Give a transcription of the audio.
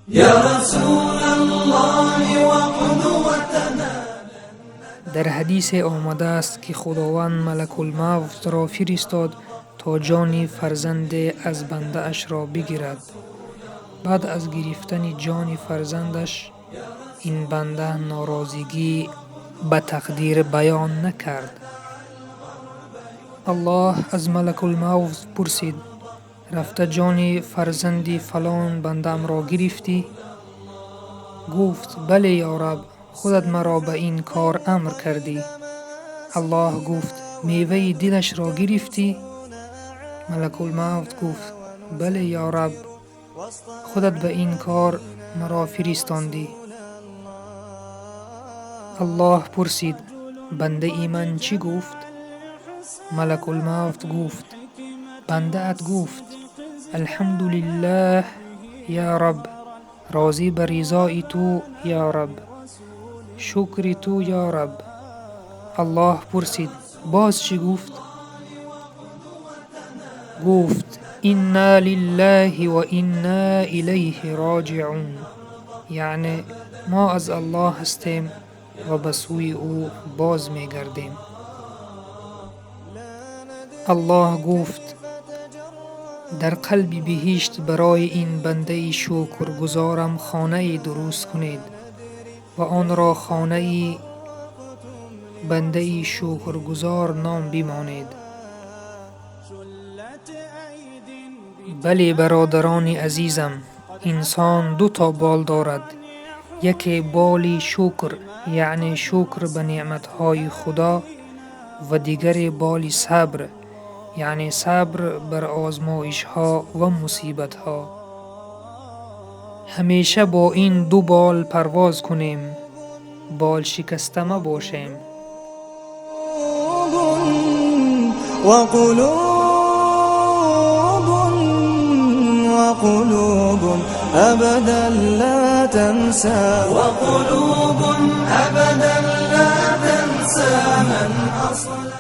يا رسول الله وقدوتنا. Дар ҳадисе омадааст, ки Худованд Малакулмавтро фиристод, то ҷони фарзанде аз бандаашро бигирад. Баъд аз гирифтани ҷони фарзандаш ин банда норозигӣ ба тақдир баён накард. Аллоҳ аз Малакулмавт пурсид: рафта ҷони фарзанди фалон бандаамро гирифтӣ? Гуфт: бале, ё Раб, худат маро ба ин кор амр кардӣ. Аллоҳ гуфт: меваи дилашро гирифтӣ? Малакулмавт гуфт: бале, ё Раб, худат ба ин кор маро фиристондӣ. Аллоҳ пурсид: бандаи ман чӣ гуфт? Малакулмавт гуфт: бандаат гуфт: алҳамдулиллаҳ, я Раб, розӣ ба ризои ту, я Раб, шукри ту, я Раб. Аллоҳ пурсид: боз чӣ гуфт? Гуфт: инна лиллаҳи ва инна илайҳи роҷиун, яъне мо аз Аллоҳ ҳастем ва ба сӯи ӯ боз мегардем. Аллоҳ гуфт: дар қалби биҳишт барои ин бандаи шукргузорам хонае дуруст кунед ва онро хонаи бандаи шукргузор ном бимонед. Бале, бародарони азизам, инсон ду то бол дорад. Яке боли шукр, яъне шукр ба неъматҳои Худо, ва дигаре боли сабр, яъне сабр бар озмоишҳо ва мусибатҳо. Ҳамеша бо ин ду бол парвоз кунем, болшикаста мабошем. وقلوب وقلوب أبدا لا تنسى، وقلوب أبدا لا تنسى من أصلح.